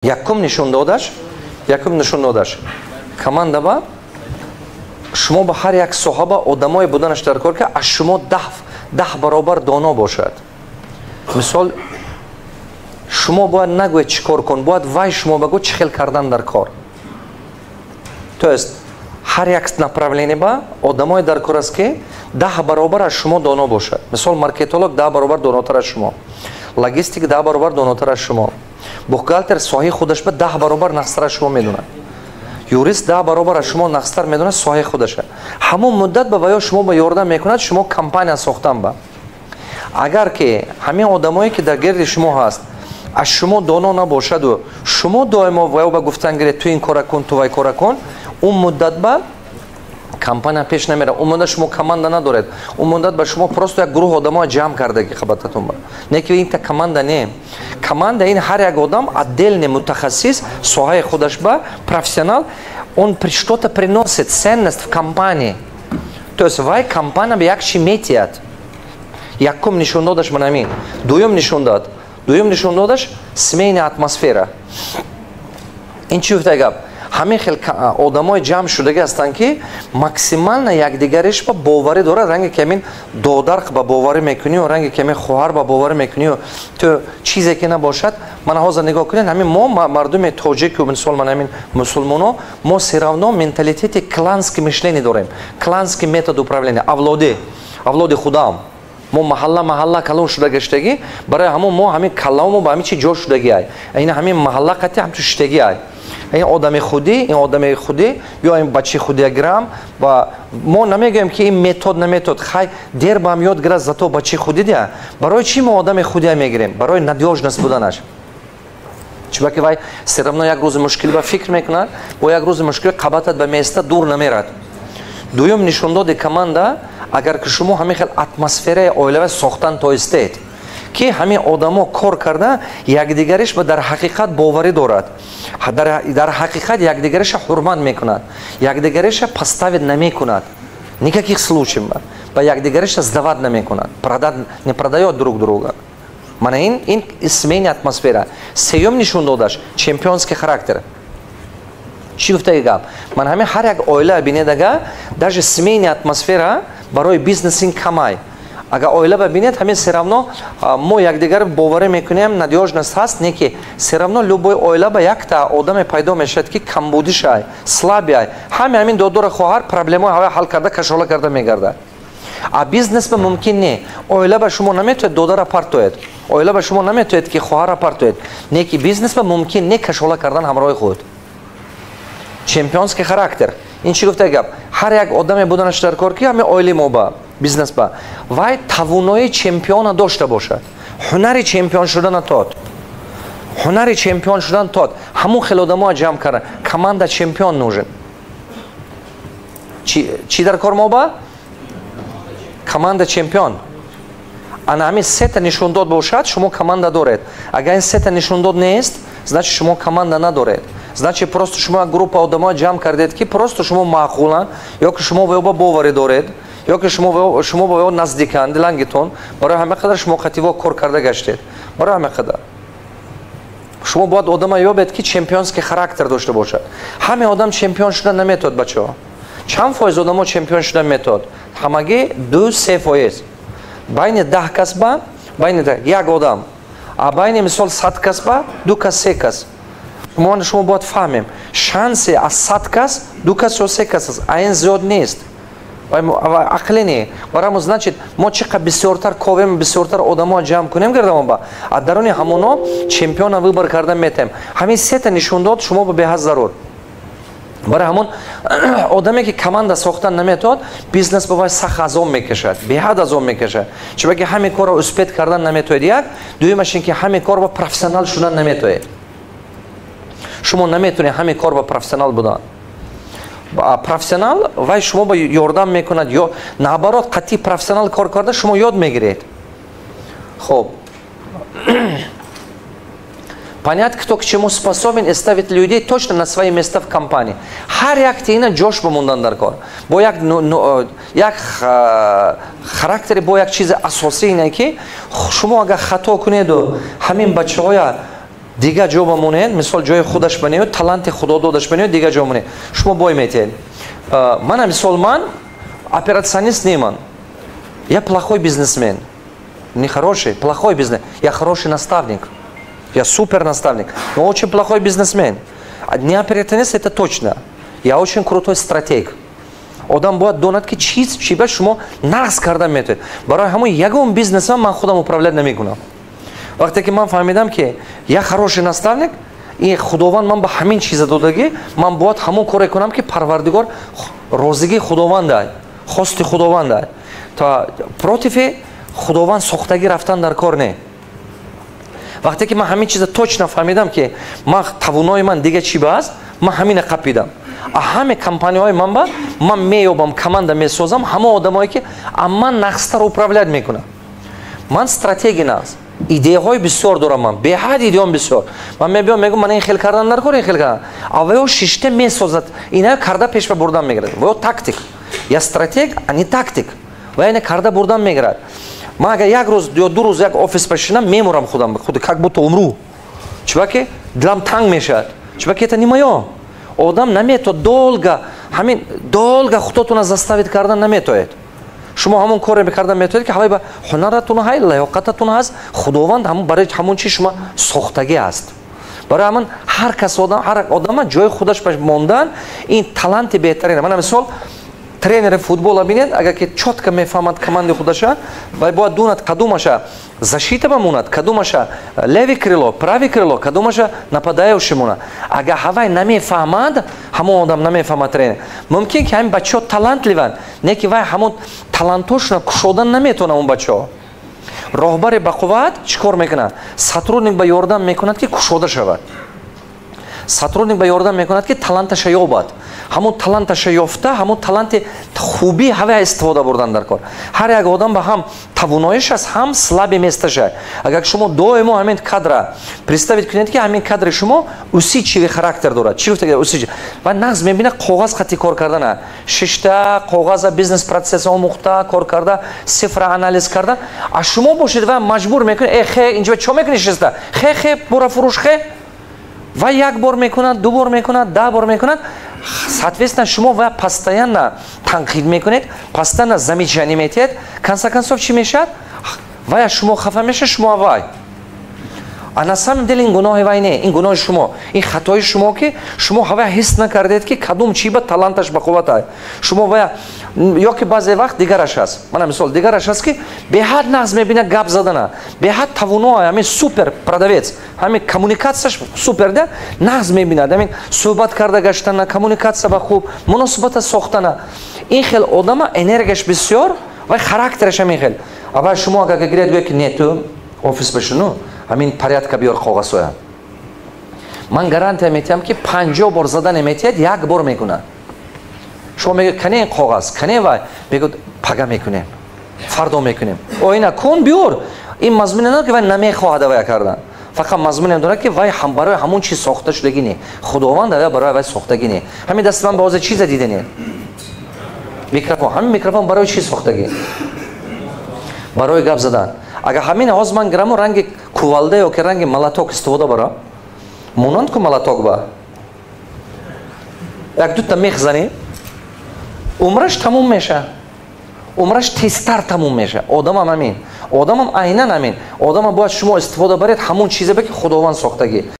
Якум нишон додаш: команда ба шумо ба ҳар як соҳаба одамое буданаш дар кор, ки аз шумо 10 баробар доно бошад. Мисол, шумо бояд нагӯед, чӣ кор кун, бояд вай шумо багӯ, чӣ хел кардан дар кор. То есть ҳар як направление ба одамое дар кор аст, ки 10 баробар аз шумо доно бошад. Мисол, маркетолог 10 баробар донотар аз шумо, логистик 10 баробар донотар аз шумо, бухгалтер соҳаи худаш ба 10 баробар нақстар аз шумо медонад, юрист 10 баробар аз шумо нақстар медонад соҳаи худаша. Ҳамон муддат ба ваё шумо ба ёрдам мекунад, шумо компания сохтан ба. Агар ки ҳамин одамое, ки дар гирди шумо ҳаст, аз шумо доно набошаду шумо доимо ваё ба гуфтан гиред, ту ин кора кун, ту вай кора кун, он муддат ба компания пеш намера. Он муддат шумо команда надоред. Он муддат ба шумо просто як гурӯҳ одамоа ҷамъ кардаги қабататон ба, не ки инта команда не. Команда ин ҳар як одам отдельный мутахассис соҳаи худаш ба профессионал, он что-то приносит, ценность в компании, то есть вай компания ба як чи метиҳад. Якум нишон додаш ман ҳамин. Дуюм нишон додаш семейная атмосфера. Ин чӣ гуфта гап? Ҳамин хел одамои ҷамъ шудагӣ ҳастанд, ки максимально якдигариш ба боварӣ дорад. Ранге ки ҳамин додар ба боварӣ мекунию, ранге ки ҳамин хоҳар ба боварӣ мекунию, ту чизе ки набошад. Мана ҳозир нигоҳ кунед, ҳамин мо мардуми тоҷику, мисол, ман ҳамин мусулмоно, мо всё равно менталитети кланский мышление дорем, кланский метод управления, авлоди авлоди худам. Мо маҳалла маҳалла калон шуда гаштагӣ, барои ҳамон мо ҳамин калламо ба ҳамин чи ҷо шудагӣ ай. Ин ҳамин маҳалла қати ҳамчун шиштагӣ ай. Ин одами худӣ, ин одами худӣ ё ин бачи худия гирам. Ва мо намегӯем, ки ин метод наметод, хай, дер ба ҳам ёд гирад, зато бачи худӣ дия. Барои чӣ мо одами худия мегирем? Барои надёжность буданаш. Чунки вай всё равно як рӯзи мушкил ба фикр мекунад, бо як рӯзи мушкил қабатат ба места дур намерад. Дуюм нишондоди команда: агар ки шумо ҳамин хел атмосфераи оилава сохтан тоистед, ки ҳамин одамо кор карда якдигариш ба дар ҳақиқат боварӣ дорад, дар ҳақиқат якдигариша ҳурмат мекунад, якдигариша подставить намекунад, никаких случаев ба якдигариша сдавать намекунад, продать не продаёт друг друга, мана ин семейная атмосфера. Сеюм нишон додаш чемпионский характер. Чӣ гуфтаги гап? Ман ҳамин ҳар як оила бинед, ага даже семейная атмосфера барои бизнес ин камай. Агар оила ба бинед, ҳамин всё равно мо якдигар боварӣ мекунем, надёжность ҳаст, не ки всё равно любой оила ба якта одаме пайдо мешавад, ки камбудишай, слабый ай. Ҳаме ҳамин додора, хоҳар проблемаи ҳавай ҳал карда, кашола карда мегардад. А бизнес ба мумкин не. Оила ба шумо наметавонед додара партоед, оила ба шумо наметавонед, ки хоҳара партоед, не ки бизнес ба мумкин не кашола кардан ҳамроҳи худ. Чемпионский характер ин чӣ гуфта гап? Ҳар як одаме буданаш дар кор, ки ҳамин оили мо ба бизнес ба вай тавоноии чемпиона дошта бошад, ҳунари чемпион шудана тод, ҳунари чемпион шудан тод. Ҳамон хел одамоа ҷамъ карда, команда чемпион нужен. Чӣ дар кор мо ба команда чемпион? Ана ҳамин сета нишондод бошад, шумо команда доред. Агар ин сета нишондод нест, значит, шумо команда надоред, значит, просто шумо як группа одамоа ҷамъ кардед, ки просто шумо маъқуланд, ё ки шумо ба боварӣ доред, ё ки шумо ба ё наздиканд дилангитон. Барои ҳама қадар шумо қативо кор карда гаштед. Барои ҳама қадар шумо бояд одама ёбед, ки чемпионский характер дошта бошад. Ҳаме одам чемпион шудан наметавад, бачаҳо. Чанд фоиз одамо чемпион шудан метавад? Ҳамагӣ 2-3%. Байни 10 кас ба байни як одам, а байни, мисол, 100 кас ба ду кас, се кас. Шумо бояд фаҳмем, шансе аз 100 кас ду кас ё се кас аст, а ин зиёд нест, ақле не. Барамо, значит, мо чӣ қадр бисёртар ковем, бисёртар одамо ҷамъ кунем гирдамо ба, а даруни ҳамоно чемпиона выбор карда метаем. Ҳамин сета нишондод шумо ба беҳад зарур. Барои ҳамон одаме, ки команда сохтан наметавад, бизнес ба вай сахт азоб мекашад, беҳад азоб мекашад. Чунки ҳамин корро успеть кардан наметавоед, як. Дуюмаш ин ки ҳамин кор ба профессионал шудан наметавоед. Шумо наметавонед ҳамин кор ба профессионал будан. Профессионал вай шумо ба ёрдам мекунад ё наоборот, қатъи профессионал кор карда, шумо ёд мегиред. Хоб, понять, кто к чему способен, и ставить людей точно на свои места в компании. Ҳар якти ина ҷош бимондан дар кор бо як характери, бо як чизи асосӣ ине, ки шумо агар хато кунеду ҳамин бачаҳоя Дигар ҷо ба монед, мисол, ҷои худаш банею, таланти Худо додаш банею, дигар ҷо монед, шумо бой метиҳед. Мана, мисол, ман операционист неман, я плохой бизнесмен, не хороший, плохой бизнес. Я хороший наставник, я супер наставник, но очень плохой бизнесмен. Не операционист, это точно. Я очень крутой стратег. Одам бояд донад, ки чиз чи ба шумо нағз карда метавонед. Барои ҳамон ягон бизнесам ман худам управлять намекунам. Вақте ки ман фаҳмидам, ки я хороший наставник и Худованд ман ба ҳамин чиза додагӣ, ман бояд ҳамон коре кунам, ки Парвардигор розигии Худованда, хости Худованда. То против Худованд сохтагӣ рафтан дар кор не. Вақте ки ман ҳамин чиза точно фаҳмидам, ки ман тавонои ман дига чӣ ба аст, ман ҳамина қапидам. А ҳаме компанияҳои ман ба ман меёбам, команда месозам, ҳама одамое, ки ман нағзтар управлять мекунам. Ман стратегия нағз, идеяҳои бисёр дорам, ман беҳад идеям бисёр. Ман мебиём, мегӯм: «Ман ин хел кардан дар кор, ин хел кардан». А ваё шишта месозад, ина карда пешба бурдан мегирад. Ваё тактик, я стратег, а не тактик. Ва ина карда бурдан мегирад. Ман агар як рӯз ё 2 рӯз як офис башинам, мемурам худам, худ как будто умру. Чунки дилам танг мешавад, чунки это не моё. Одам наметавад долго, ҳамин долго худотона заставить кардан наметавонед. Шумо ҳамон коре кардан метавонед, ки ҳавай ба ҳунаратон ҳай, лаёқататон ҳаст, Худованд ҳамон барои ҳамон чи шумо сохтагӣ аст. Барои ҳамон ҳар кас одам, ҳар одама ҷои худаш мондан, ин таланти беҳтарина. Мана, мисол, тренери футбола бинед, агар ки чётко мефаҳмад командаи худаша, вай бояд дунад, кадумаша защита бамонад, кадумаша левый крыло, правый крыло, кадумаша нападающий монад. Агар ҳавай намефаҳмад, ҳамон одам намефаҳмад, тренер, мумкин ки ҳамин бачаҳо талантливый анд, не ки вай ҳамон талантошона кушодан наметавонад. Он бачаҳо роҳбари бақувват чӣ кор мекунад? Сотрудник ба ёрдам мекунад, ки кушода шавад, сотрудник ба ёрдам мекунад, ки таланташа ёбад, ҳамон таланташа ёфта, ҳамон таланти хубии ҳавая истифода бурдан дар кор. Ҳар як одам ба ҳам тавоноиш аст, ҳам слабый место ша. Агар шумо доимо ҳамин кадра представить кунед, ки ҳамин кадри шумо усидчивый характер дорад, чӣ гуфта, усидчивый ва нағз мебина коғаз хати кор кардана, шишта коғаза, бизнес процесс омӯхта, кор карда, цифра анализ карда, а шумо бошед ва маҷбур мекунед: «Э, хе, инҷо чо мекунӣ шиста? Хе, хе, бура фурӯш, хе». Ва як бор мекунад, 2 бор мекунад, 10 бор мекунад. Соответственно, шумо ва постоянно танқид мекунед, постоянно замечание метиҳед. Конце концов чӣ мешавад? Вай аз шумо хафа мешавад, шумо вай. А на самом деле ин гуноҳи вай не, ин гуноҳи шумо, ин хатои шумо, ки шумо ҳавай ҳис накардед, ки кадом чӣ ба таланташ ба қувват шумо вая. Ё ки баъзе вақт дигараш аст. Мана, мисол, дигараш аст, ки беҳад нағз мебинад гап задана, беҳад тавоно, ҳамин супер продавец, ҳамин коммуникатсияш супер да, нағз мебинад ҳамин суҳбат карда гаштана, коммуникатсия ба хуб, муносибата сохтана. Ин хел одама энергияш бисёр, вай характераш ҳамин хел. Аввал шумо агар гиред, гӯяд, ки не, ту офис башину, ҳамин порядка биёр коғазҳоя, ман гарантия метиҳам, ки 50 бор зада наметиҳад, як бор мекунад. Шумо мегӯед: «Кане ин коғаз, кане?» Вай мегӯяд: «Пага мекунем, фардо мекунем». Оина кун, биёр. Ин мазмуне надорад, ки вай намехоҳад вая кардан, фақат мазмуне дорад, ки вай барои ҳамон чиз сохта шудагӣ не, Худованд вай барои вай сохтагӣ не. Ҳамин дасти ман ба ҳозир чиза дидане? Микрофон. Ҳамин микрофон барои чӣ сохтагӣ? Барои гап задан. Агар ҳамин ҳозир ман гираму ранги кувалда ё ки ранги молоток истифода барам, монанд ку молоток ба як дута мех занем, умраш тамом меша, умраш тезтар тамом меша. Одамам ҳамин, одамам айнан ҳамин. Одамам бояд шумо истифода баред ҳамон чизе, ки Худованд сохтагӣ.